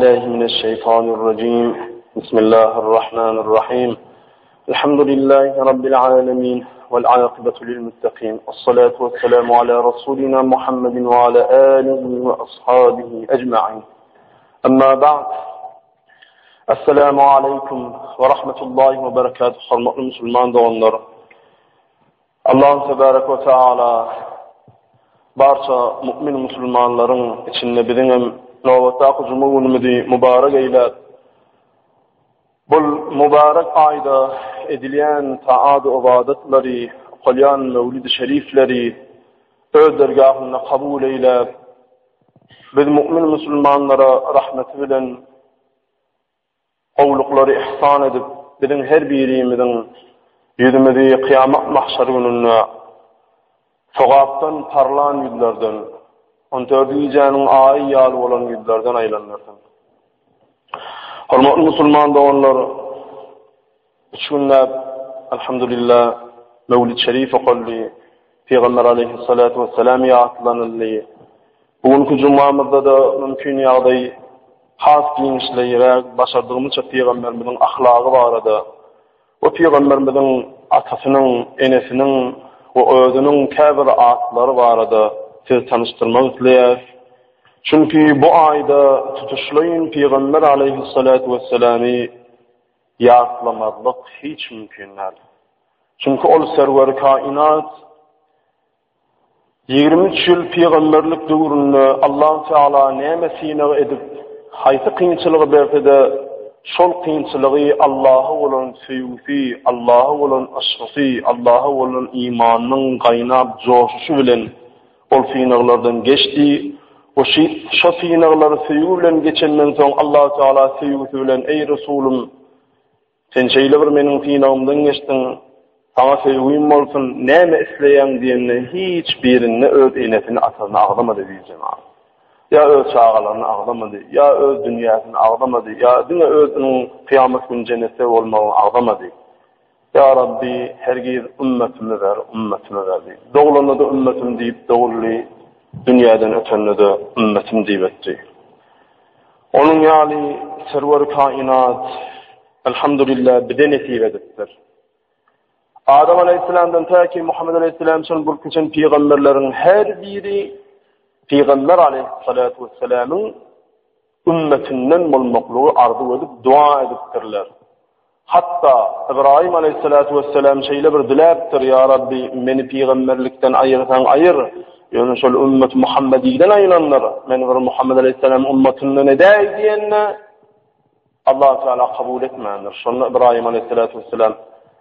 بالله من الشيطان الرجيم بسم الله الرحمن الرحيم الحمد لله رب العالمين والعاقبة للمتقين والصلاة والسلام على رسولنا محمد وعلى آله وأصحابه أجمعين أما بعد Esselamu aleýkum we rahmetullahi we berekatuh hormatly musulman doganlar. Allahu tebarek we taala barça mu'min musulmanlaryň içinde biziň hem nobatdaky juma günümizi mübarek eýläp, bu mübarek aýda edilýän taat ybadatlary, okalýan mewlid-i şerifleri öz dergahynda kabul eýläp, Biz mu'min musulmanlara rahmeti bilen gowulyklary ihsan edip, biziň her birimiziň ýüzümizi kyýamat mahşar gününde sogapdan parlan ýüzlerden, on dördi gijäniň aýy ýaly bolan ýüzlerden aýlandyrsyn. Hormatly musulman doganlar, Üç günläp, Elhamdülillah, Mewlid Şerif okaldy, Pygamber aleýhissalatu wessalam ýatlanyldy. Bu günki jumamyzda-da mümkin ýagdaý has giňişleýräk başardygymyzça Pygamberimiziň ahlagy barada we Pygamberimiziň atasynyň, enesiniň we özüniň käbir atlary barada sizi tanyşdyrmak isleýäris. Çünki bu aýda tutuşlaýyn Pygamber aleýhissalatu wessalamy ýatlamazlyk hiç mümkin däl. Çünki ol Serweri kainat 23 ýyl pygamberlik döwründe Allah Teala näme synag edip, haýsy kynçylygy berse-de, şol kynçylygy Allaha bolan söýgüsi, Allaha bolan yşgysy, Allaha bolan imanynyň gaýnap joşuşy bilen ol synaglardan geçdi. We şo synaglary söýgi bilen geçenden soň Allah Teala söýgüsi bilen, Eý Resulym, sen şeýle bir meniň synagymdan geçdiň, saňa söýgüm bolsun, näme isleýäň diýende hiç birinde öz enesini, atasyny agzamady diýdi jemagat. Ýa öz çagalaryny agzamady, ýa öz dünýäsini agzamady, ýa diňe özüniň kyýamat güni jennetde bolmagyny agzamady. Ýa Rabbi, hergiz ümmetimi ber, ümmetimi ber diýdi. Doglanda-da ümmetim diýip doguldy, dünýäden ötende-de ümmetim diýip ötdi. Onuň ýaly Serwer kainat, elhamdülillah, bize nesip edipdir. Adam aleýhissalamdan tä ki Muhammed aleýhissalam çenli bolup geçen pygamberleriň her biri pygamber aleýhissalatu wessalamyň ümmetinden bolmaklygy arzuw edip dua edipdirler. Hatda Ybraýym aleýhissalatu wessalam şeýle bir diläpdir, Ýa Rabbi, meni pygamberlikden aýyrsaň aýyr, ýöne şol ümmet Muhammediden aýyrandyr, meni bir Muhammed aleýhissalamyň ümmetünden edäý diýende, Allah Teala kabul etmändir. Şonda Ybraýym aleýhissalatu wessalam,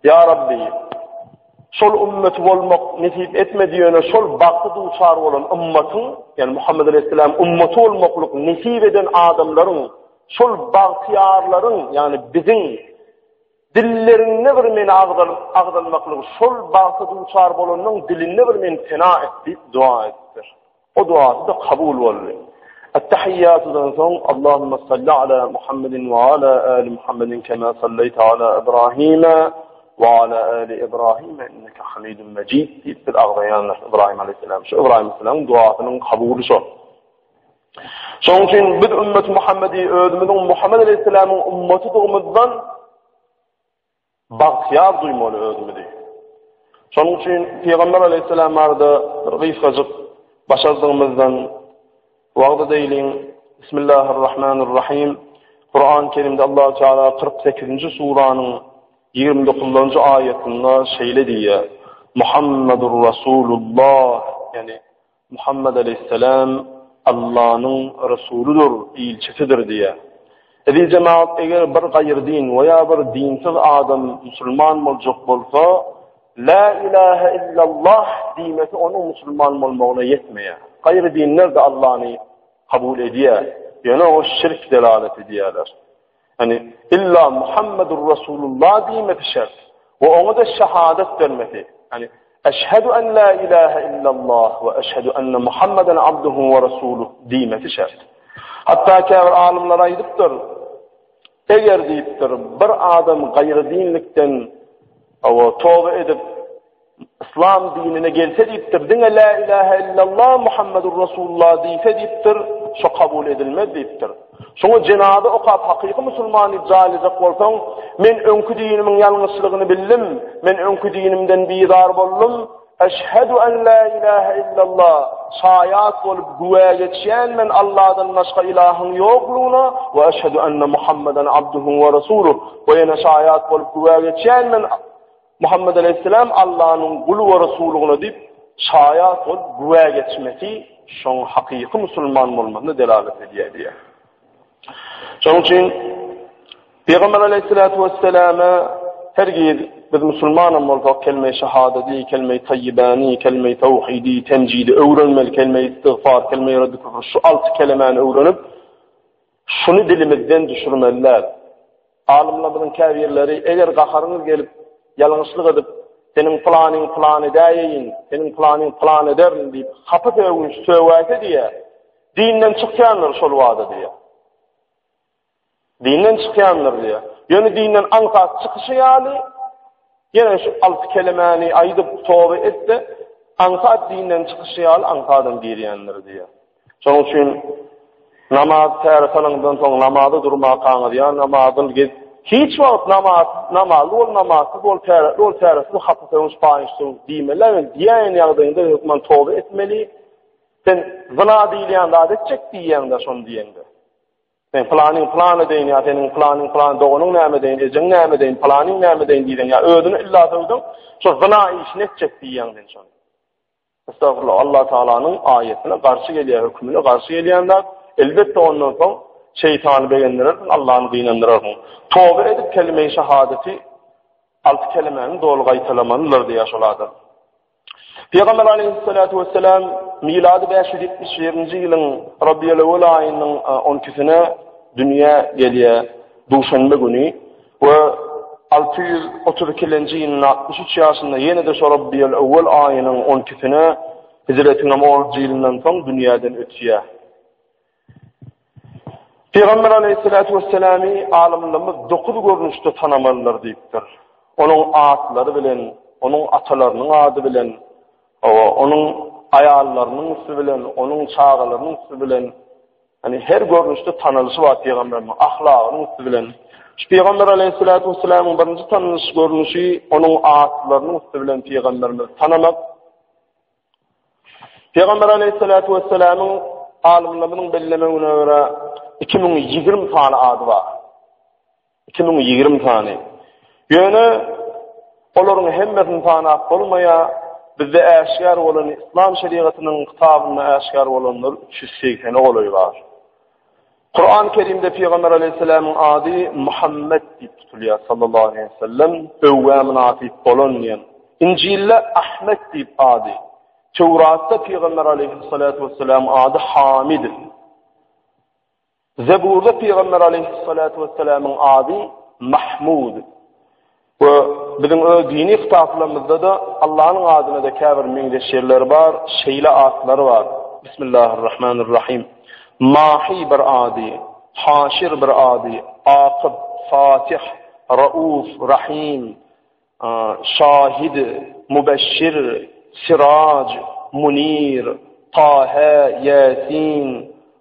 Ýa Rabbi, şol ümmeti bolmak nesip etmedi, ýöne şol bagta duçar bolan ümmatyň, ýagny Muhammed aleýhissalamyň ümmaty bolmaklyk nesip eden adamlaryň Şol bagtyýarlaryň, ýagny biziň dillerinde bir meni agzalmaklygy, şol bagta duçar bolanyň dilinde bir meni sena et diýip dua edipdir. O duasy-da kabul boldy. Ettehiýýatudan soň Allahumma salli ala Muhammedin we ala ali Muhammedin kema sallaýta ala Ibrahime we ala ali Ibrahime inneke Hamidun Mejid diýip biz agzaýandyr Ibrahim aleyhisselam. Şu Ibrahim aleyhisselamyň duasynyň kabuly şol. Şonuň üçin biz ümmet Muhammedi özümiziň Muhammed Aleyhisselamyň ümmetidygymyzdan bagtyýar duýmaly özümizi. Şonuň üçin Pygamber Aleyhisselam barada bir gysgajyk başardygymyzdan wagz edeýliň. Bismillahirrahmanirrahim. Kur'an-ı Kerimde Allah Teala 48-nji suranyň 29-njy aýatynda şeýle diýýär: Muhammedur Rasulullah, ýagny Muhammet aleýhissalam Allanyň resulydyr, ilçisidir diýýär. Eziz jemagat, eger bir gaýry din we ýa bir dinsiz adam musulman boljak bolsa, La ilahe illallah diýmesi onuň musulman bolmagyna ýetmeýär. Gaýry dinler-de Allany kabul edýär, ýöne o şirk delalet edýärler. Ýagny illa Muhammedur Rasulullah diýmesi şert we oňa-da şahadat bermesi. Ýagny eşhedü en la ilahe illallah we eşhedü enne Muhammeden abduhu we rasuluh diýmesi şert. Hatda käbir alymlar aýdypdyr, eger diýipdir, bir adam gaýry dinlikden toba edip Yslam dinine gelse diýipdir, diňe la ilahe illallah Muhammedur Rasulullah diýse diýipdir, şo kabul edilmez diýipdir. Şoňa jenaza okap hakyky musulman diýip jaýlajak bolsaň, men öňki dinimiň ýalňyşlygyny bildim, men öňki dinimden bizar boldum, Eşhedü en la ilahe illallah, şaýat bolup güwä geçýän men Allahdan başga ilahyň ýoklugyna we eşhedü enne Muhammeden abduhu we rasuluh we ýene şaýat bolup güwä geçýän men Muhammed aleyhisselam Allahnyň guly we rasulygyna diýip şaýat bolup güwä geçmesi şoň hakyky musulman bolmasyna delalet edýär diýýär. Şonuň üçin Pygamber aleyhissalatu vesselama hergiz biz musulmanam bolsak kelme-i şehadeti, kelme-i tayyibani, kelme-i tawhidi, temcidi öwrenmeli, kelme-i istigfar, kelme-i reddi küfür şu alty kelemäni öwrenip şuny dilimizden düşürmeli däl. Alymlarymyzyň käbirleri eger gaharyňyz gelip ýalňyşlyk edip seniň pylanyň pylan edäýeýin, seniň pylanyň pylan ederin diýip hapa sögünç sögäýse diýýär. Dinden çykýandyr şol wada diýýär. Dinden çykýandyr diýýär. Ýöne dinden aňsat çykyşy ýaly ýene şu alty kelemäni aýdyp toba etse, aňsat dinden çykyşy ýaly aňsadam girýändir diýýär. Şonuň üçin namaz täret alanyňdan soň namaza durmakaňyz ýa namazyl gez hiç wagt namaz namazly bol namazsyz bol täretli bol täretsiz hapa sögünç paýyş sögünç diýmeli. Diýäýen ýagdaýyňda hökman toba etmeli. Sen zyna diýilýän zat etjek diýýäňdä şony diýeňde. Sen pylanyň pylan edeýin ýa seniň pylanyň pylan doganyň näme edeýin, ejeň näme edeýin, pylanyň näme edeýin diýseň ýa özüni illa söwdüň, şo zyna işini etjek diýýäň sen şony. Estagfurullah, Allah Taalanyň aýatyna garşy gelýär, hökümine garşy gelýän zat. Elbetde ondan soň şeýtany begendirersiň, Allahny gynandyrarsyň. Toba edip kelime-i şahadaty alty kelemäni doly gaýtalamalydyr diýýär şol adam. Pygamber aleyhissalatu vesselam milady 571-nji ýylyň Rabiulewwel aýynyň 12-sine dünýä gelýär, duşenbe güni we 632-nji ýylynda 63 ýaşynda ýene-de şo Rabiulewwel aýynyň 12-sine hijretiň 10-njy ýylyndan soň dünýäden ötýär. Pygamber aleyhissalatu vesselamy alymlarymyz 9 görnüşde tanamalydyr diýipdir. Onuň atlary bilen, onuň atalarynyň ady bilen, owa, onuň aýallarynyň üsti bilen, onuň çagalarynyň üsti bilen, ýani her görnüşde tanalyşy bar pygamberimiň ahlagynyň üsti bilen. Şu pygamber aleyhissalatu vesselamyň birinji tanalyş görnüşi onuň atlarynyň üsti bilen pygamberimizi tanamak. Pygamber aleyhissalatu vesselamyň alymlarynyň bellemegine görä 2020 sany ady bar. 2020 sany. Ýöne olaryň hemmesini sanap bolmaýar. Bizde äşgär bolan islam şerigatynyň kitabynda äşgär bolanlar 380-e golaý bar. Kur'an-ı Kerimde Peygamber Aleyhisselam'ın ady Muhammed diýip tutulýar sallallahu aleyhi ve sellem, öwgä mynasyp bolan diýen. Injilde Ahmet diýip ady. Tewratda Peygamber Aleyhissalatu vesselam ady Hamid. Zeburda Peygamber Aleyhissalatu vesselamyň ady Mahmud. We biziň öz dini kitaplarymyzda-da Allanyň adyna-da käbir meňzeş ýerleri bar, şeýle atlary bar. Bismillahirrahmanirrahim. Mahi bir ady, Haşir bir ady, Akyp, Fatih, Rauf, Rahim, Şahid, Mubeşşir, Siraj, Munir, Tahe, Ýasin,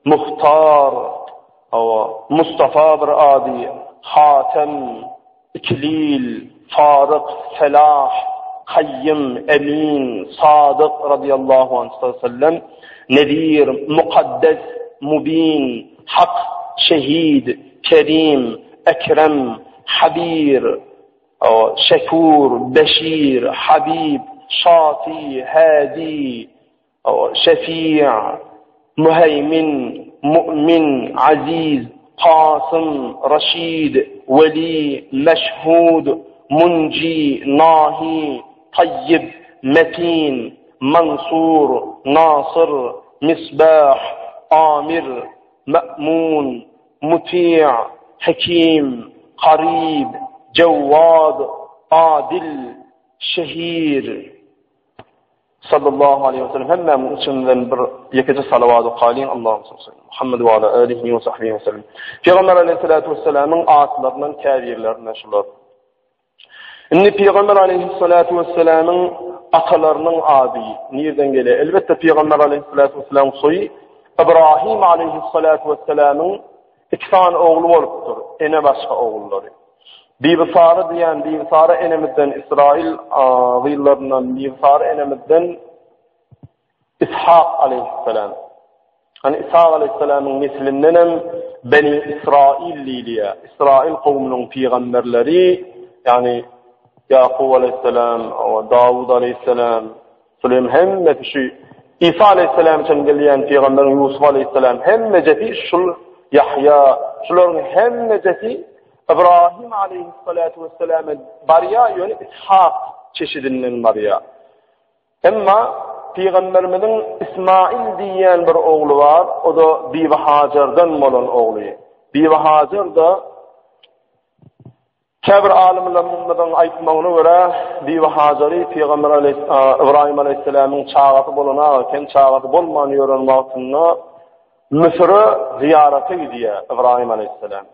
Muhtar, hawa, Mustafa bir ady, Hatem, Iklil, Faryk, Felah, Kaýym, Emin, Sadyk radyýallahu anhu sellem, Nezir, Mukaddes, Mubin, Hak, Şehid, Kerim, Ekrem, Habir, Şekur, Beşir, Habib, Şafi, Hadi, Şefi, Muheýmin, Mu'min, Aziz, Kasym, Raşid, Weli, Meşhud, Munji, Nahi, Taýyb, Metin, Mansur, Nasyr, Misbah, Amir, Ma'mun, Muti', Hekim, Karyb, Jewwad, Adil, Şehir. Sallallahu aleyhi ve sellem hemmämiziň içinden bir ýekeje salawat okalyň. Allahumma salli ala Muhammed we ala alihi we sahbihi we sellem. Pygamber aleyhissalatu vesselamyň atlaryndan käbirlerine şular. Indi Pygamber aleyhissalatu vesselamyň atalarynyň ady nirden gelýär? Elbetde Pygamber aleyhissalatu vesselam soýy Ibrahim aleyhissalatu vesselamyň. Iki sany ogly bolupdyr, ene başga ogullary. Bibi Sara diýen Bibi Sara enemizden Israil gyzlaryndan Bibi Sara enemizden Ishak aleyhisselam. Hani Ishak aleyhisselamyň neslinden hem Beni Israil diýilýär. Israil kowumynyň pygamberleri, ýagny Ýakup aleyhisselam, Dawud aleyhisselam, Süleýman hemmesi şu Isa aleyhisselam üçin gelýän pygamberiň Ýusuf aleyhisselam hemmejesi şul Ýahýa, şularyň hemmejesi Ibrahim aleyhissalatu vesselama barýar, ýöne Ishak çeşidinden barýar. Emma pygamberimiziň Ismail diýýän bir ogly bar, o-da Bibi Hajardan bolan ogly. Bibi Hajar-da käbir alymlarymyzyň aýtmagyna görä, Bibi Hajary pygamber Ybraýym aleýhissalamyň çagasy bolan eken, çagasy bolman ýören wagtynda Müsüre zyýarata gidýär Ybraýym aleýhissalam.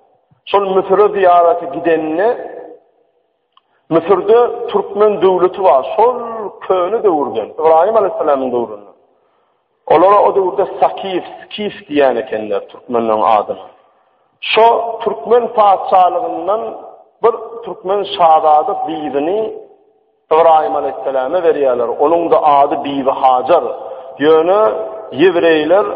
Şol Müsüre zyýarata gidende Müsürde türkmen döwleti bar, şol köne döwürden, Ybraýym aleýhissalamyň döwründen. Olara o döwürde Sakif, Skif diýen ekenler türkmenleriň adyna. Şo türkmen patyşalygyndan bir türkmen şazada gyzyny Ybraýym aleýhissalama berýärler. Onuň-da ady Bibi Hajar. Ýöne ýewreýler,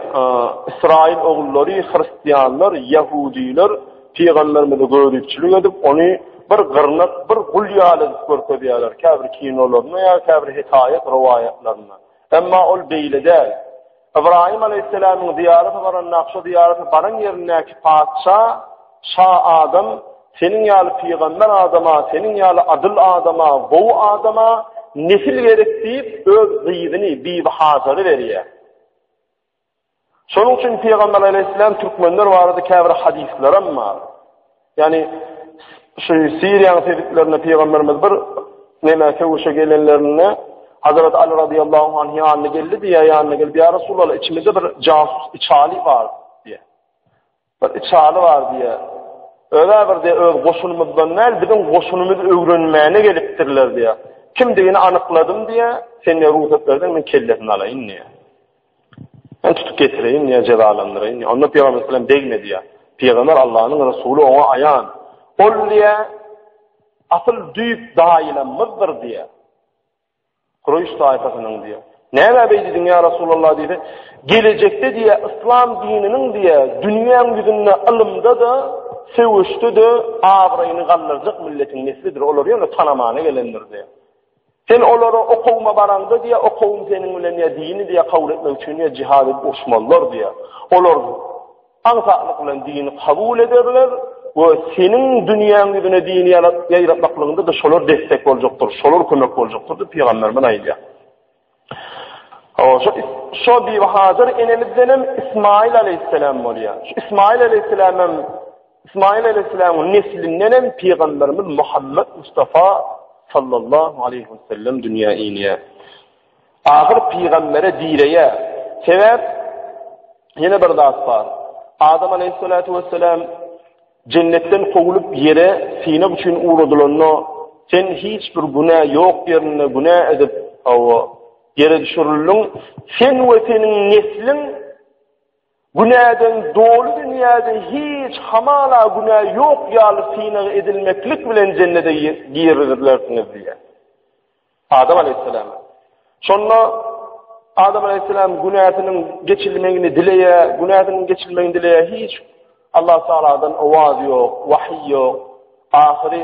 Ysraýyl ogullary, hristianlar, ýahudylar pygamberimize göripçilik edip, ony bir gyrnak, bir gul ýaly edip görkezýärler käbir kinolarynda ýa käbir hekaýat, rowaýatlarynda. Emma ol beýle däl. Ybraýym aleýhissalamyň zyýarata barandaky şo zyýarata baran ýerindäki patyşa, şa adam seniň ýaly pygamber adama, seniň ýaly adyl adama, gowy adama nesil gerek diýip, öz gyzyny Bibi Hajary berýär. Şonuň üçin Pygamber aleýhissalam türkmenler barada käbir hadyslaram bar. Ýani şu Siriýanyň sebitlerinde pygamberimiz bir näme söweşe gelenlerinde Hazrat Ali radıyallahu anh ýanyna geldi diýýär, ýanyna gelip, "Ýa Resulallah, içimizde bir jasus içaly bar" diýýär. Bir içaly bar diýýär. Öz-ä bir diýýär, öz goşunymyzdan däl, biziň goşunymyzy öwrenmäne gelipdirler diýýär. Kimdigini anykladym diýýär, sen diýýär, rugsat berseň, men kellesini alaýyn diýýär. Men tutup getireýin diýýär, jezalandyraýyn diýýär. Onda Pygamber sallam degme diýýär. Pygamber Allanyň Resuly oňa aýan. Ol diýýär, asyl düýp daýylamyzdyr diýýär. Kureýş taýpasynyň diýýär. Näme beý diýdiň ýa Resulallah diýse, gelejekde diýýär, yslam dininiň diýýär, dünýäň ýüzünde ylymda-da, söweşde-de abraýyny galdyrjak milletiň neslidir. Olar ýöne tanamana gelendir diýýär. Sen olara okuwyma baraňda diýýär, okuwym seniň bilen diýýär, dini diýýär, kabul etmek üçin diýýär, jihad edip uruşmalylar diýýär. Olar aňsatlyk bilen dini kabul ederler we seniň dünýäň ýüzüne dini ýaýratmaklygynda-da şolar destek boljakdyr, şolar kömek boljakdyr diýip pygamberimiz aýdýar. Şo şo Bibi Hajar enemizden hem Ismail aleyhisselam bolýar. Şu Ismail aleyhisselam hem Ismail aleyhisselamyň neslinden hem pygamberimiz Muhammed Mustafa sallallahu aleyhi ve sellem dünýä inýär. Ahyr pygambere direýär. Sebäp ýene bir zat bar. Adam aleyhissalatu vesselam jennetden kowlup ýere synag üçin ugradylanda sen hiç bir günä ýok ýerinde günä edip hawa ýere düşürildiň. Sen we seniň nesliň günäden doly dünýäde hiç hamala günä ýok ýaly synag edilmeklik bilen jennete girizilersiňiz diýýär. Adam aleyhisselam. Şonda Adam aleyhisselam günäsiniň geçilmegini dileýär, günäsiniň geçilmegini dileýär. Hiç Allah Taala'dan owaz ýok, wahiý ýok. Ahyry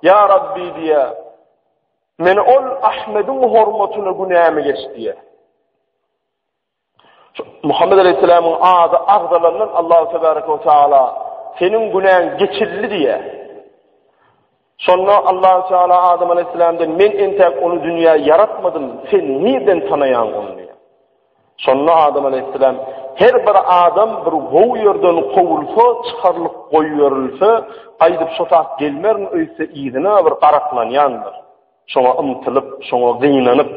ýa Rabbi diýär. Meni ol Ahmediň hormatyna günämi geç diýär. Muhammed Aleyhisselamyň ady agzalandan Allahu Tebaraka we Taala seniň günäň geçildi diýýär. Şonda Allahu Teala Adam Aleyhisselamdan men entäk ony dünýä ýaratmadym, sen nirden tanaýaň ony diýýär. Şonda Adam Aleyhisselam her bir adam bir gowy ýerden kowulsa, çykarylyp goýberilse, gaýdyp şo tak gelmerin öýtse yzyna bir garaklanýandyr. Şoňa ymtylyp, şoňa gynanyp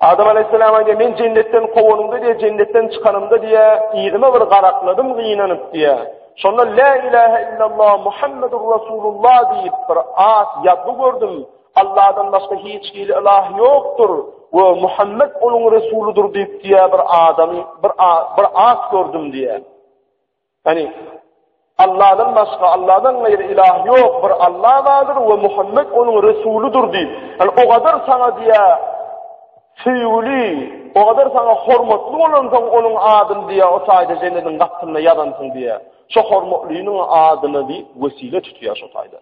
Adam aleýhissalam aýdýar, men jennetden kowanymda diýýär, jennetden çykanymda diýýär, yzyma bir garakladym gynanyp diýýär. Şonda la ilahe illallah Muhammedur Rasulullah diýip bir at ýazgy gördüm. Allahdan başga hiç hili ilah ýokdur we Muhammed onuň resulydyr diýip diýýär bir adamy bir bir at gördüm diýýär. Ýani. Allahdan başga, Allahdan gaýry ilah ýok, bir Allah bardyr we Muhammed onuň resulydyr diýip. Yani o gadar saňa diýä söýgüli, o gadar saňa hormatly bolansoň onuň adyny diýä o taýda jennetiň gapysynda ýazansyň diýä. Şo hormatlynyň adyny diýip wesile tutýar şo taýda.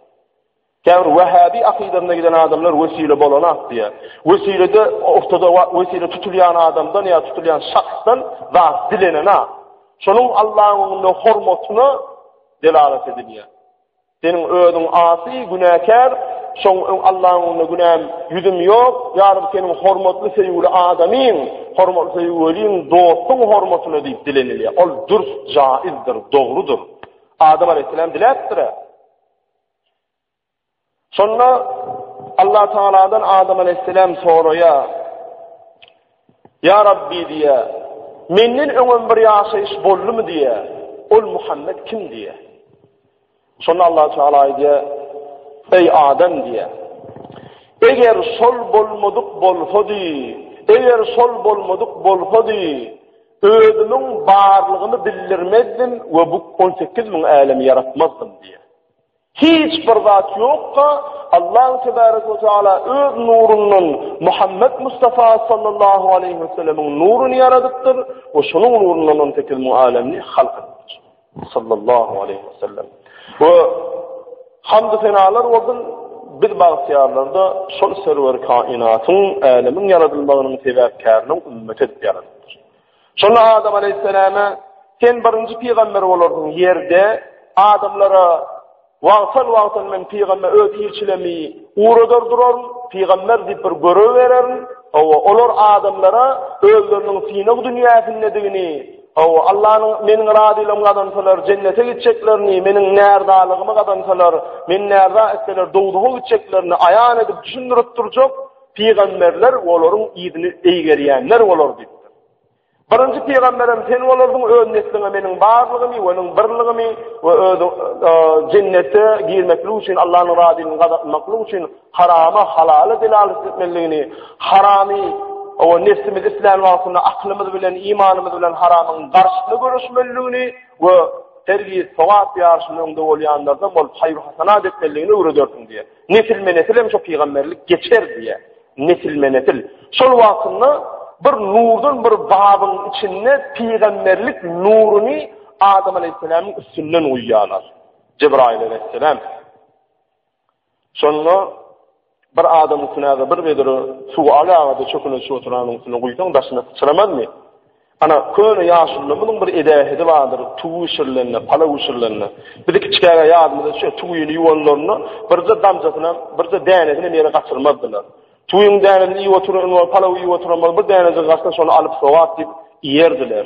Käbir wahhabi akydasynda giden adamlar wesile bolanak diýýär. Wesilede ortada wesile tutulýan adamdan ýa tutulýan şahsdan zat dilenenak. Şonuň Allahyň öňünde hormatyna delalat edilýär. Seniň özüň asy, günäkär, şoň öň Allahyň öňünde günäm, ýüzüm ýok, ýa Reb seniň hormatly söýgüli adamyň, hormatly söýgüliň, dostuň hormatyna diýip dilenilýär. Ol dürs, jaizdir, dogrudyr. Adam aleyhisselam diläpdir. Şonda Allah Tagaladan Adam aleyhisselam soraýar. Ýa Rabbi diýýär, menden öňem bir ýaşaýyş boldumy diýýär. Ol Muhammed kim diýýär. Şonda Allah Tagala aýdýar, Eý Adam diýýär. Eger şol bolmadyk bolsady, eger şol bolmadyk bolsady, özümiň barlygymy bildirmezdim we bu 18 müň älemi ýaratmazdym diýýär. Hiç bir zat ýokka, Allahu tebarek we taala öz nurundan Muhammed Mustafa sallallahu aleyhi we sellemiň nuruny ýaradypdyr we şonuň nurundan 18 müň alemni halk edipdir. Sallallahu aleyhi we sellem. We hamd senalar bolsun biz bagtyýarlarda şol serwer kainatyň älemiň ýaradylmagynyň sebäpkäriniň ümmeti edip ýaradypdyr. Şonda Adam aleýhissalama, Sen birinji pygamber bolarsyň ýerde, adamlara wagtal-wagtal men pygamber öz ilçilerimi ugradar duraryn, pygamber diýip bir görev bererin. Hawa, olar adamlara özleriniň synag dünýäsindedigini, hawa, Allanyň meniň razylygymy gazansalar jennete gitjeklerini, meniň närzalygymy gazansalar, meni närza etseler dowzaha gitjeklerini aýan edip düşündirip durjak pygamberler we olaryň yzyny eýgerýänler bolar diýipdir. Birinji pygamberem sen bolarsyň, öz nesliňe meniň barlygymy we onuň birligimi we öz jennete girmeklik üçin Allanyň razylygyny gazanmaklyk üçin harama halala delalat etmelidigini, haramy o nefsimiz islän wagtynda aklymyz bilen, imanymyz bilen haramyň garşysyna göreşmelidigini we hergiz sogap ýaryşynda öňde bolýanlardan bolup haýyr-hasanat etmelidigini öwredersiň diýýär. Nesilme-nesil hem şo pygamberlik geçer diýýär. Nesilme-nesil. Şol wagtynda bir nurdan bir babyň içinde pygamberlik nuruny Adam aleýhissalamyň üstünden guýýarlar. Jebraýyl aleýhissalam. Şonda bir adamyň üstüne bir bedre suw alaga-da çöküne düşüp oturanyň üstüne guýsaň daşyna syçramazmy? Ana, köne ýaşulularymyzyň bir edähedi bardyr, tüwi bişirilende, palaw bişirilende, bizi kiçikäge ýadymyza düşýär, tüwini ýuwanlarynda birje damjasynam, birje dänesinem ýere gaçyrmazdylar. Tüwiň dänesini iýip oturan, palaw iýip oturan bolsa, bir dänejik gaçsa, şony alyp sogap diýip iýerdiler.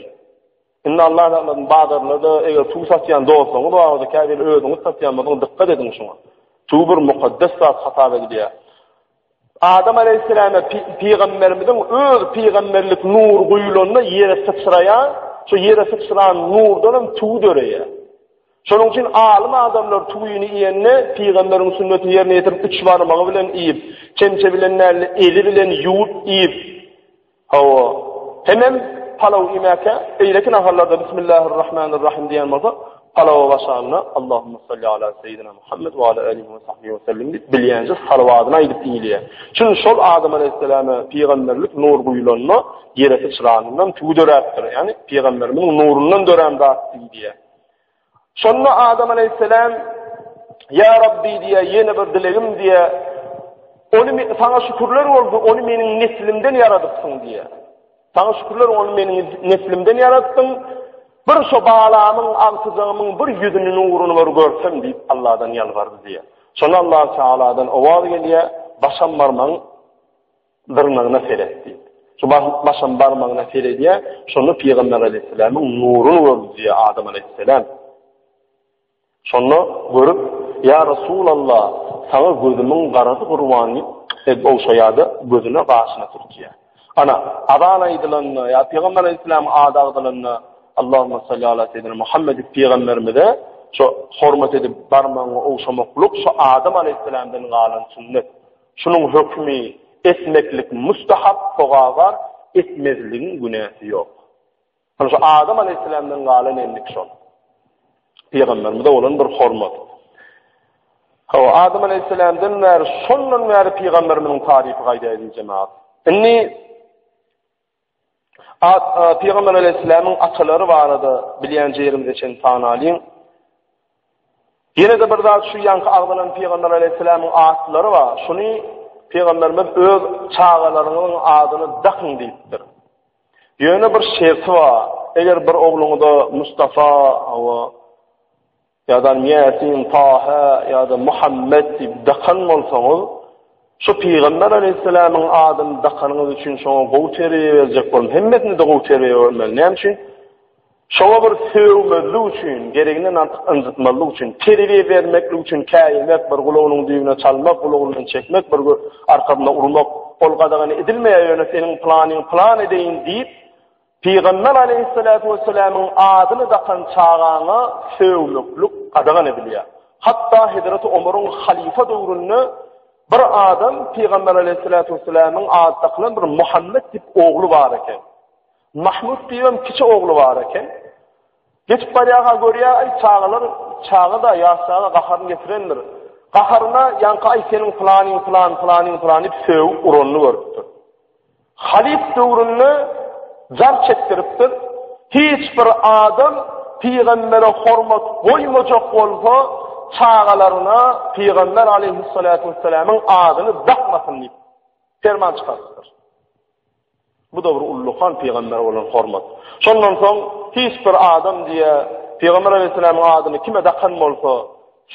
Indi Allah saklasyn, bazarlarda eger tüwi satýan dostlaryňyz bar bolsa, käbir özüňiz satýan bolsaňyz, dykgat ediň şuňa. Tüwi bir mukaddes zat hasap edilýär. Adam aleýhissalama pygamberimiziň öz pygamberlik nury guýulanda ýere syçraýar, şo ýere syçran nurdan hem tüwi döreýär. Şonuň üçin alym adamlar tüwini iýende pygamberiň sünnetini ýerine ýetirip üç barmagy bilen iýip, çemçe bilen däl-de eli bilen ýuwup iýip, Hawa. Hemem palaw iýmäkä, beýleki naharlarda Bismillahirrahmanirrahim diýen bolsa, palawa başlanda Allahumma salli ala seýidina Muhammed we ala alihi we sahbihi we sellem diýip bilýänje salawadyny aýdyp iýilýär. Çünki şol Adam aleýhissalama pygamberlik nur guýulanda ýere syçranyndan tüwi döräpdir. Ýagny pygamberimiziň nurundan dörän zat diýilýär. Şonda Adam aleýhissalam, Ýa Rabbi diýýär, ýene bir dilegim diýýär, ony saňa şükürler bolsun, ony meniň neslimden ýaradypsyň diýýär. Saňa şükürler, ony meniň neslimden ýaratdyň. Bir şo balamyň, agtyjagymyň bir ýüzüni nuruny bir görsem diýip Allahdan ýalbardy diýýär. Şonda Allah Tealadan owaz gelýär, başam barmagyň dyrnagyna seret diýip. Şu başam barmagyna seredýär, şonda Pygamber aleýhissalamyň nuruny gördi diýýär Adam aleýhissalam. Şonda görüp, Ýa Resulallah, saňa gözümiň garasy gurban diýip, edip ogşaýar-da, gözüne, gaşyna sürtýär. Ana, azan aýdylanda ýa Pygamber aleýhissalamyň ady agzalanda, Allahumma salli ala seýidina Muhammed diýip pygamberimize şo hormat edip barmagyňy ogşamaklyk şo Adam aleýhissalamdan galan sünnet. Şunuň hökümi etmeklik mustahap, sogaby bar, etmezligiň günäsi ýok. Şo Adam aleýhissalamdan galan endik şol. Pygamberimize bolan bir hormat. Hawa, Adam aleýhissalamdan bäri, şondan bäri pygamberimiziň tarypy gaýdýar eziz jemagat. Indi Pygamber aleýhissalamyň atalary barada bilýän ýerimize çen sanalyň. Ýene-de bir zat şu ýaňky agzalan Pygamber aleýhissalamyň atlary bar. Şuny Pygamberimiz öz çagalaryňyzyň adyny dakyň diýipdir. Ýöne bir şerti bar. Eger bir ogluňyza Mustafa, hawa, ýa-da Ýasin, Taha ýa-da Muhammet diýip dakan bolsaňyz, şu Pygamber aleýhissalamyň adyny dakanyňyz üçin şoňa gowy terbiýe berjek boluň. Hemmesine-de gowy terbiýe bermeli. Näme üçin? Şoňa bir sögmezlik üçin, gereginden artyk ynjytmazlyk üçin, terbiýe bermeklik üçin käýemek, bir gulagynyň düýbüne çalmak, gulagyndan çekmek, bir arkasyna urmak, ol gadagan edilmeýär, ýöne seniň planyň plan edeýin diýip, Pygamber aleýhissalatu wessalamyň adyny dakan çagaňa sögmeklik gadagan edilýär. Hatda Hezreti Omaryň halyfa döwründe bir adam Pygamber aleýhissalatu wessalamyň ady dakylan bir Muhammet diýip ogly bar eken. Mahmut diýibem kiçi ogly bar eken. Geçip barýarka görýär, aý çagalar, çaga-da, ýaş çaga gaharyny getirendir. Gaharyna ýaňky aý seniň pylanyň pylan, pylanyň pylan diýip sögüp uranyny görüpdir. Halyf döwründe jar çekdiripdir. Hiç bir adam pygambere hormat goýmajak bolsa, çagalaryna pygamber aleýhissalatu wessalamyň adyny dakmasyn diýip perman çykarypdyr. Bu-da bir ullakan pygambere bolan hormat. Şondan soň hiç bir adam diýe pygamber aleýhissalamyň adyny kime dakan bolsa,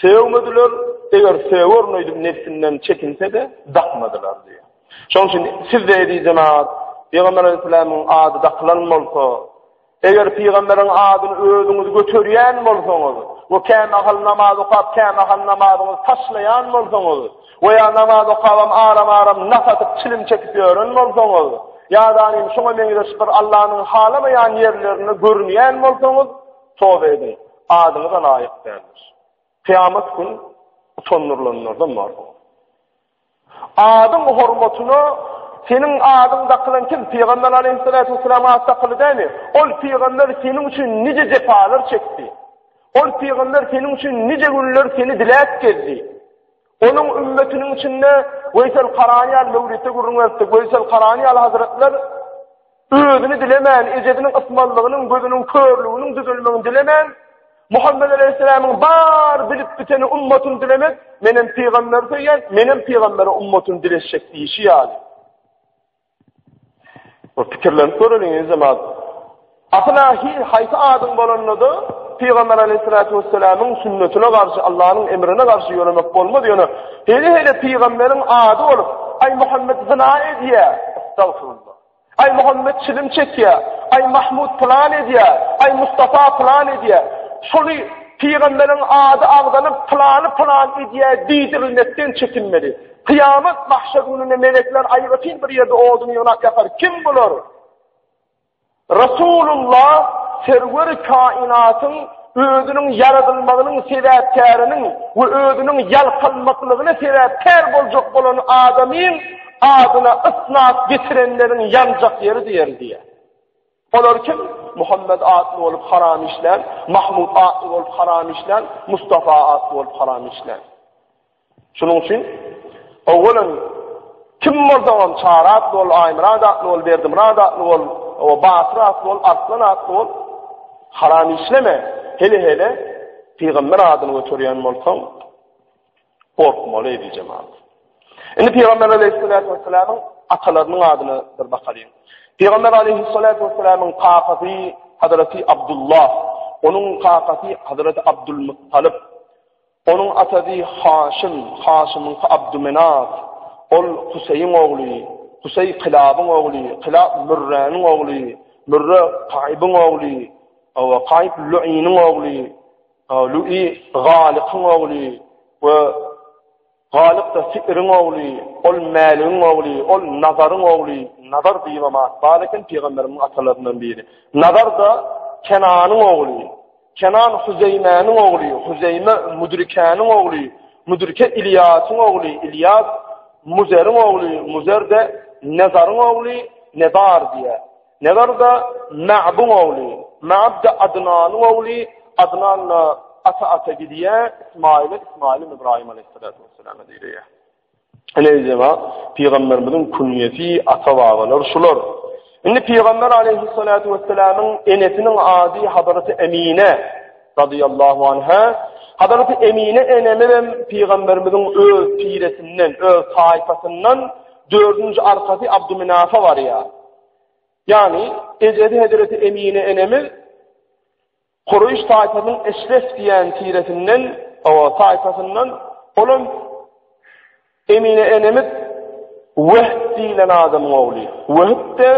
sögmediler, eger sögerin öýdüp nebsinden çekinse-de dakmadylar diýe. Şonuň üçin siz-de eziz jemagat, Pygamber aleýhissalamyň ady dakylan bolsa, eger pygamberiň adyny özüňiz göterýän bolsaňyz we kämahal namaz okap, kämahal namazyňyzy taşlaýan bolsaňyz we ýa namaz okabam aram-aram nas atyp çilim çekip ýören bolsaňyz, ýa-da şoňa meňzeş bir Allanyň halamaýan ýerlerinde görünýän bolsaňyz, toba ediň, adyňyza laýyk däldir. Kyýamat gün utandyrylanlardan barsyňyz. Adyň hormatyna seniň adyň dakylan kim? Pygamber aleýhissalatu wessalam ady dakyly dälmi? Ol pygamber seniň üçin nije jepalar çekdi. Ol pygamber seniň üçin nije günler seni diläp gezdi. Onuň ümmetiniň içinde Weýsel Karany ýaly Mewlidde gürrüň beripdik. Weýsel Karany ýaly hazretler Özüni dilemän, ejesiniň ysmazlygynyň, gözüniň körlüginiň düzelmegini dilemän, Muhammet aleýhissalamyň bar bilip biteni ummatyny dilemek, menem pygamberi söýýän, menem pygambere ummatyny dileşjek diýişi ýaly. Bir pikirlenip göreliň, eziz jemaat. Asyl-a haýsy adyň bolanda-da, Pygamber aleýhissalatu wessalamyň sünnetine garşy, Allanyň emrine garşy ýöremek bolmaz, ýöne hele-hele pygamberiň ady bolup, aý Muhammet zyna edýär, estagfirullah. Aý Muhammet çilim çekýär, aý Mahmud pylan edýär, aý Mustafa pylan edýär. Şony pygamberiň ady agzalyp pylany pylan edýär diýdirilmekden çekinmeli. Kyýamat mahşer gününde melekler aýratyn bir ýerde oduny ýygnap ýakar. Kim bular? Resulullah Serweri kainatyň özüniň ýaradylmagynyň sebäpkäriniň we özüniň ýalkalmaklygyna sebäpkär boljak bolan adamyň adyna ysnat getirenleriň ýanjak ýeri diýer diýýär. Olar kim? Muhammet atly bolup haram işlän, Mahmud atly bolup haram işlän, Mustafa atly bolup haram işlän. Şunuň üçin, owalan, kim bolsaňam, Çary atly bol, Aýmyrat atly bol, Berdimyrat atly bol, Batyr atly bol, Arslan atly bol, haram işleme. Hele-hele pygamber adyny göterýän bolsaň, gorkmaly eziz jemagat. Indi pygamber aleýhissalatu wessalamyň atalarynyň adyna bir bakalyň. Pygamber aleýhissalatu wessalamyň kakasy Hazreti Abdullah, onuň kakasy Hazreti Abdulmuttalyp, Onuň atasy Haşym, Haşymyňky Abdumenaf, ol Kuseýiň ogly, Kuseý Kylabyň ogly, Kylap Mürräniň ogly, Mürre Kaýbyň ogly, Kaýb Luýynyň ogly, Luýy Galykyň ogly we Galyk-da Fi'riň ogly, ol Mäligiň ogly, ol Nazaryň ogly, Nazar diýibem at bar eken pygamberimiziň atalaryndan biri. Nazar-da Kenanyň ogly. Kenan Huzeýmäniň ogly, Huzeýme Mudrikäniň ogly, Mudrike Ilýasyň ogly, Ilýas Muzeriň ogly, Muzer-de Nezaryň ogly, Nezar diýýär. Nezar-da Ma'byň ogly, Ma'b-da Adnanyň ogly, Adnan-da. Ata-ata gidýär, Ismaýyla, Ismaýylam Ybraýym aleýhissalatu wesselama diýilýär. Ine jemaat, pygamberimiziň künýesi, ata-babalary şular. Indi pygamber aleýhissalatu wesselamyň enesiniň ady Hazreti Emine radiyallahu anha. Hazreti Emine enemiz hem pygamberimiziň öz tiresinden, öz taýpasyndan dördünji arkasy Abdumynafa barýar. Ýagny ejesi Hazreti Emine enemiz Kureýş taýpasynyň Eşref diýen tiresinden, o taýpasyndan olam Emine enemiz Wehb diýlen adamyň ogly. Wehb-de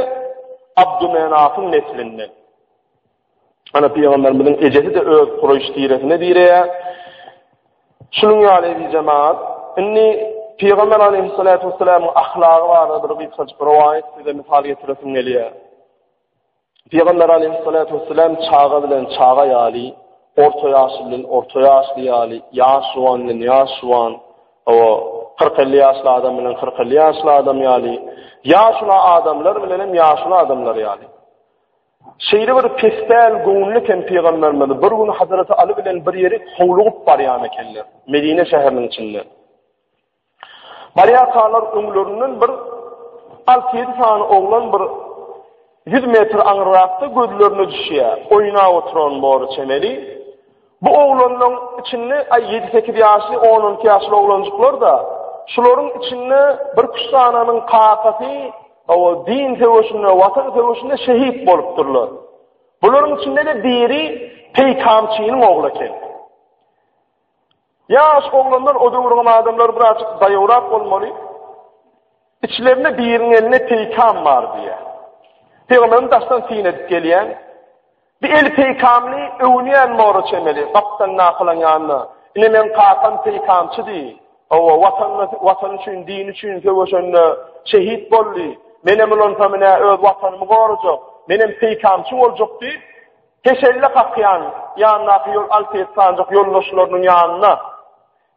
Abdumenafyň neslinden. Ana pygamberimiziň ejesi-de öz Kureýş tiresine direýär. Şunuň ýaly eziz jemagat, indi Pygamber aleyhissalatu vesselamyň ahlagy barada bir gysgajyk rowaýat size mysal getiresim gelýär. Pygamber aleyhissalatu vesselam çaga bilen çaga ýaly, orta ýaşly bilen orta ýaşly ýaly, ýaş juwan bilen ýaş juwan, o 40-50 ýaşly adam bilen 40-50 ýaşly adam ýaly, ýaşuly adamlar bilen hem ýaşuly adamlar ýaly. Şeýle bir pespäl göwünli eken pygamberimiz bir gün Hazreti Aly bilen bir ýere howlugyp barýan ekenler, Medine şäheriniň içinde. Barýarkalar öňlerinden bir alty-ýedi sany oglan bir ýüz metr aňryrakda gözlerine düşýär. Oýnap oturan bory çemeli. Bu oglanlaryň içinde aý ýedi-sekiz ýaşly, on-on iki ýaşly oglanjyklar-da, şularyň içinde bir-iki sanynyň kakasy hawa din söweşinde, watan söweşinde şehit bolupdyrlar. Bularyň içinde-de biri peýkamçynyň ogly eken. Ýaş oglanlar o döwrüň adamlary birazjyk daýawrak bolmaly. Içlerinde biriniň elinde peýkam bar diýýär. Pygamberimiz daşdan syn edip gelýän. Bir eli peýkamly öwünýän mora çemeli gapdalyndakylaryň ýanyna. Ine meň kakam peýkamçy diý. Hawa, watanyna, watan üçin, din üçin söweşende şehit boldy. Menem ulansam ine öz watanymy gorajak. Menem peýkamçy boljak diýip, Heşelle kakýan ýanyndaky ýol alty-ýedi sanyjak ýoldaşlarynyň ýanyna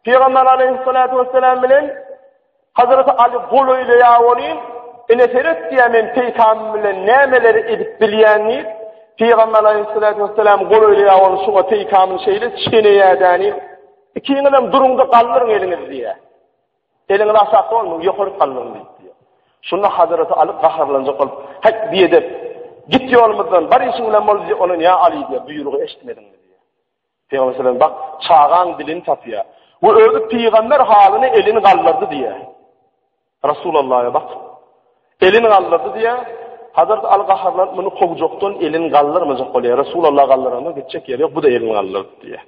Pygamber aleýhissalatu wesselam bilen Hazreti Aly golaýlaýar welin, ine seret diýýär, men peýkamym bilen nämeleri edip bilýän diýip, Pygamber aleýhissalatu wesselam golaýlaýar welin, şuňa peýkamyny şeýle çeneýär-däni, ikiňizem duruň-da galdyryň eliňizi diýýär. Eliňizi aşakda bolmaň, ýokary galdyryň diýip diýýär. Şunda Hazreti Aly gaharlanjak bolup, Häk, biedep, git ýolumyzdan, bar işiň bilen bol diýýär. Onuň ýa Aly diýýär, buýrugy eşitmediňmi diýýär. Pygamber sallam bak, çagaň dilini tapýar. We özi pygamber halyna elini galdyrdy diýýär. Rasulullaha bak. Elini galdyrdy diýýär. Hazrat Aly gaharlanyp muny kowjakdan elini galdyrmajak bolýar. Resulallah galdyranda gitjek ýeri ýok, bu da elini galdyrdy diýýär.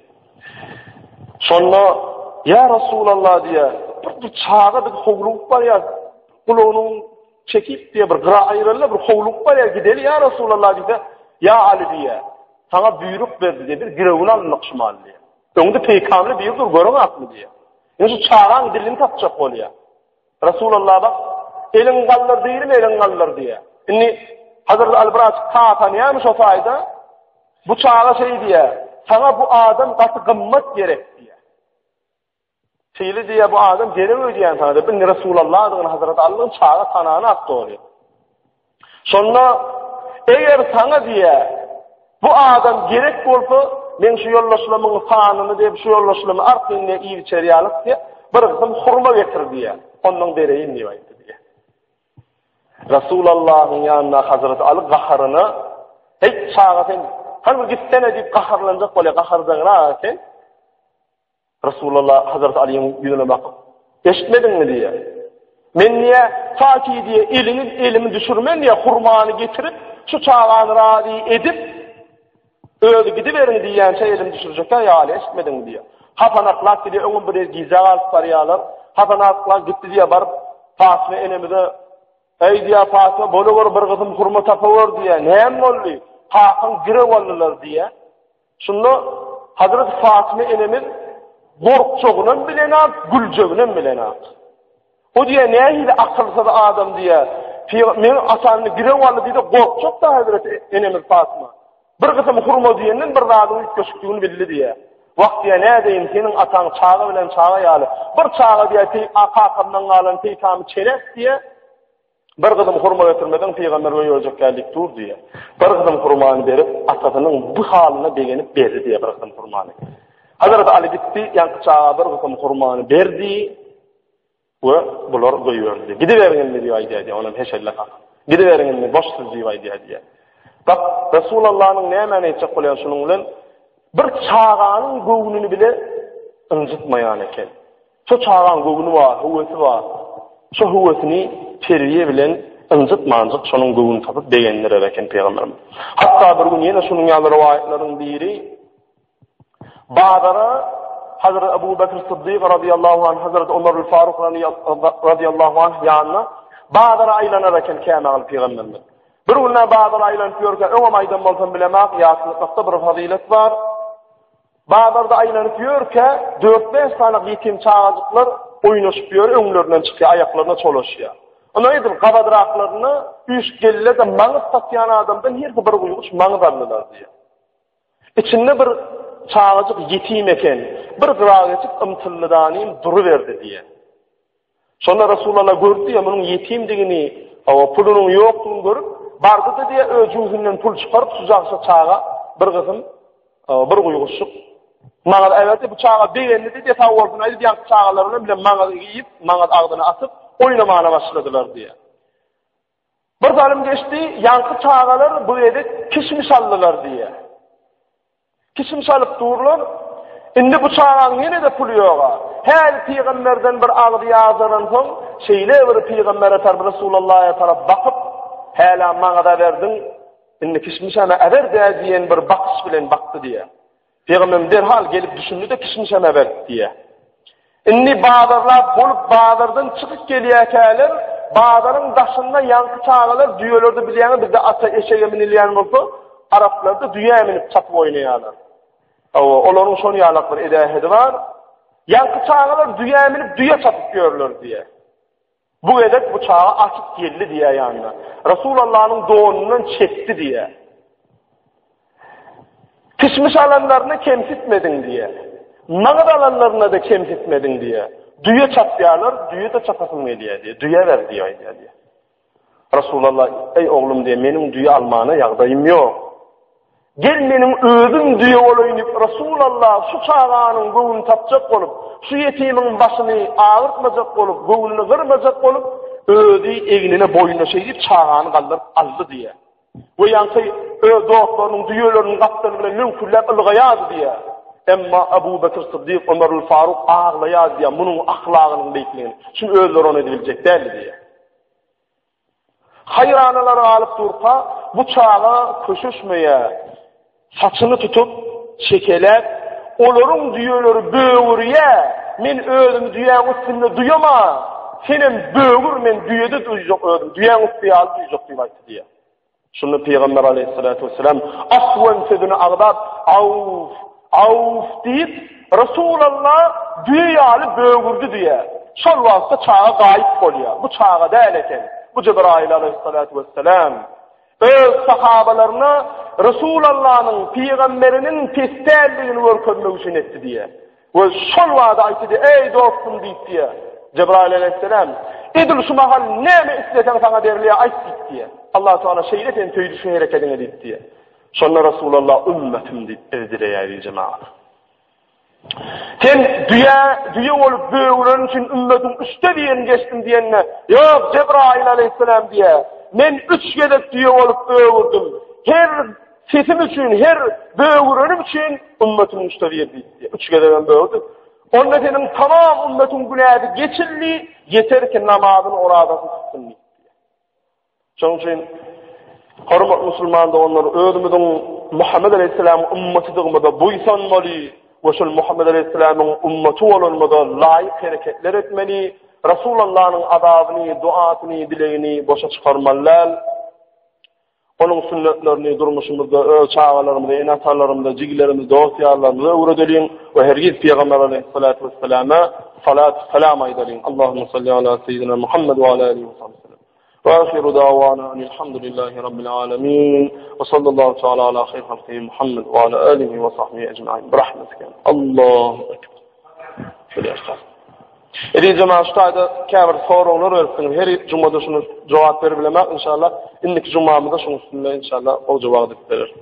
Şonda ýa Resulallah diýýär, bir, bir çaga biz howlugyp barýar. Gulagynyň çekip diýýär, bir gyra aýyranda bir howlugyp barýar, gideli ýa Resulallah diýse, ýa Aly diýýär. Saňa buýruk berdi diýýär, bir girewini alyndyk şu mal diýýär. Öňde peýkamly biri dur, görüň atmy diýýär. Ýa şu çagaň dilini tapjak bolýar. Resulallah bak, eliňi galdyr diýdim, eliňi galdyr diýýär. Indi Hazrat Aly biraz tatanýarmy şo taýda? Bu çaga şeý diýýär, saňa bu adam gaty gymmat gerek diýýär. Şeýle diýýär, bu adam gerek öýdýän saňa diýip, indi Resulallahdygyny Hazrat Alynyň çaga tanany atdy Şonda eger saňa diýýär, bu adam gerek bolsa, men şu ýoldaşlarymyň sanyny diýip, şu ýoldaşlarymy arkaýyn diýip iýip-içer ýalyk diýip, bir gysym hurma getir diýýär. Ondan bereýin diýip aýtdy diýýär. Rasulallahyň ýanyna Hazrat Aly gaharyna, Heý, çaga sen, hany bir gitsene diýip gaharlanjak bolýar, gaharjaňrak sen. Resulallah Hazreti Alyň ýüzüne bakyp, Eşitmediňmi diýýär. Men diýýär, ta ki diýýär, eliňi elimi düşürmen diýýär, hurmany getirip, şu çagany razy edip, özi gidiberiň diýýänçä elimi düşürjekkä ýa Aly eşitmediňmi diýýär. Hasanaklap gidýär, öňem bir ýer gijä galyp barýarlar. Hasanaklap gitdi diýýär, baryp Patma enemize Eý diýýär, Patma, bolawer bir gysym hurma tapawer diýýär. Näme boldy? Kakaň girew aldylar diýýär. Şunda Hazreti Fatyma enemiz gorkjagynam bilenak, güljeginem bilenak. O diýýär, nähili akylsyz adam diýýär. Meň atamny girew aldy diýdi, gorkjak da Hazreti enemiz Fatyma. Bir gysym hurma diýenden bir zadyň üýtgeşikdigini bildi diýýär. Wah diýýär, nädeýin, seniň ataň çaga bilen çaga ýaly. Bir çaga diýýär, kakamdan galan peýkamy çenäp diýýär. Bir gyzym hurma getirmeseň pygamber goýberjek däl diýip dur diýýär. Bir gyzym hurmany berip, atasynyň bu halyna begenip berdi diýýär bir gyzym hurmany. Hazrat Aly gitdi, ýaňky çaga bir gysym hurmany berdi we bular goýberdi. Gidiberiň indi diýip aýdýar diýýär, onam heşelle kakyp. Gidiberiň indi, boş siz diýip aýdýar diýýär. Bak, Resulallanyň nämäni aýtjak bolýan şunuň bilen? Bir çaganyň göwnüni bile ynjytmaýan eken. Şo çagaň göwni bar, höwesi bar. Şo höwesini terbiýe bilen ynjytmanjyk şonuň göwnüni tapyp begendirer eken pygamberimiz. Hatda bir gün ýene şunuň ýaly rowaýatlaryň biri bazara Hazrat Abu Bekr Siddik radiyallahu anh, Hazrat Ömer Faruk radiyallahu anh ýanyna bazara aýlanar eken kämahal pygamberimiz. Bir gün bazara aýlanyp ýörkä, öňem aýdan bolsam bilemok, ýatlatmakda bir fazylet bar. Bazarda aýlanyp ýörkä, dört-bäş sany ýetim çagajyklar oýnaşyp ýör, öňlerinden çykýar, aýaklaryna çolaşýar. Onda edil gabadraklaryna üýşüp geldiler-de, maňyz satýan adamdan hersi bir guýguç maňyz aldylar diýýär. Içinde bir çagajyk ýetim eken, bir gyra geçip ymtyldy-danym duruberdi diýýär. Şonda Resulallah gördi diýýär, munuň ýetimdigini, hawa, pulunyň ýokdugyny görüp, bardy-da diýýär, öz jübüsinden pul çykaryp, şu jagşa çaga bir gysym, bir guýguşjyk maňyz äberdi. Bu çaga begendi diýýär, sag bolsun aýdyp, ýaňky çagalar bilen bile maňyz iýip, maňyz agzyna atyp, oýnamana başladylar diýýär. Bir salym geçdi, ýaňky çagalar bu gezek kişmiş aldylar diýýär. Kişmiş alyp durlar. Indi bu çagaň ýene-de puly ýog-a. Häli pygamberden bir agzy ýazdyransoň, şeýle bir pygambere tarap, Resulallaha tarap bakyp, Hälä maňa-da berdiň, indi kişmişem-ä äber-dä diýen bir bakyş bilen bakdy diýýär. Pygamberimiz derhal gelip düşündi-de kişmişem äberdi diýýär. Indi bazarlap bolup bazardan çykyp gelýärkäler, bazaryň daşynda ýaňky çagalar düýelerde bilýäňiz bizde ata eşege münülýän bolsa, araplarda düýä münüp çapyp oýnaýarlar. Hawa, olaryň şon ýalak bir edähedi bar. Ýaňky çagalar düýä münüp düýe çapyp ýörler diýýär. Bu gezek bu çaga atyp geldi diýýär ýanyna. Resulallanyň donundan çekdi diýýär. Kişmiş alanlaryny kemsitmediň diýýär. Maňyz alanlaryna da kemsitmediň diýýär. Düýe çapýarlar, düýe-de çapasym gelýär diýýär. Düýe ber diýýär aýdýar diýýär. Resulallah, eý oglum diýýär, meniň düýe almana ýagdaýym ýok. Gel meniň özüm düýe bolaýyn diýip, Resulallah şu çaganyň göwnüni tapjak bolup, şu ýetimiň başyny agyrtmajak bolup, göwnüni gyrmajak bolup, özi egnine boýnuna şeýdip çagany galdyryp aldy diýýär. We ýaňky öz dostlarynyň düýeleriniň gapdaly bilen müňkürläp ylgaýardy diýýär. Emma Abu Bekr Syddyk, Ömerül Faruk aglaýardy diýýär, munuň ahlagynyň beýikligini. Çünki özleri ony edibiljek däldi diýýär. Haýranalar galyp durka, bu çaga köşeşmeýär. Saçyny tutup, çekeläp, olaryň düýeleri bögürýär, men özümi düýäň üstünde duýaman, senem bögür, men düýede duýjak özümi, düýäň üsti ýaly duýjak diýip aýtdy diýýär. Şunda Pygamber aleyhissalatu vesselam afwen sözüni agzap, Awf, Awf diýip, Resulallah düýe ýaly bögürdi diýýär. Şol wagtda çaga gaýyp bolýar. Bu çaga däl eken. Bu Jebraýyl aleyhissalatu vesselam öz sahabalaryna Resulallanyň pygamberiniň pes däldigini görkezmek üçin etdi diýýär. We şol wada aýtdy, Eý, dostum diýip diýýär. Jebraýyl aleýhissalam, Edil şu mahal näme isleseň saňa berilýär, aýt diýip diýýär. Allah Taala şeýle seni söýdi şu herekediňe diýip diýýär. Şonda Resulallah ümmetim diýip bizi dileýär eý jemagat. Sen düýe, düýe bolup böwüren üçin ümmetiň üçde birini geçdim diýende, ýok Jebraýyl aleýhissalam diýýär. Men üç gezek düýe bolup böwürdim. Her Sesim üçin, her böwürenim üçin ümmetimiň üçde biri diýdi. Üç gezegem böwürdi. Onda seniň tamam ümmetiň günäsi geçildi, ýeter ki namazyny, orazasyny tutsun diýdi. Şonuň üçin hormatly musulman doganlar, özümiziň Muhammed aleyhisselamyň ümmetidygymyza buýsanmaly we şol Muhammed aleyhisselamyň ümmeti bolanymyza laýyk hereketler etmeli. Rasulullahnyň azabyny, duasyny, dilegini boşa çykarmaly däl. Onuň sünnetlerini durmuşymyzda öz çagalarymyza, ene-atalarymyza, jigilerimize, dost-ýarlarymyza öwredeliň we hergiz Pygamber aleýhissalatu wesselama salatu salam aýdalyň. Allahumma salli ala seýidina Muhammed we ala alihi we sahbihi sellem. Wa ahiru da'wana anilhamdulillahi rabbil alamin. Wa sallallahu taala ala hayr halqihi Muhammed we ala alihi we sahbihi ecmaîn. Bi rahmetika. Allahu ekber. Şöyle Eziz jemaat şu taýda käbir soraglar beripsiňiz. Her jumada şuny jogap berip bilemok inşallah. Indiki jumamyzda şunuň üstünde inşallah gowja wagt edip bereris.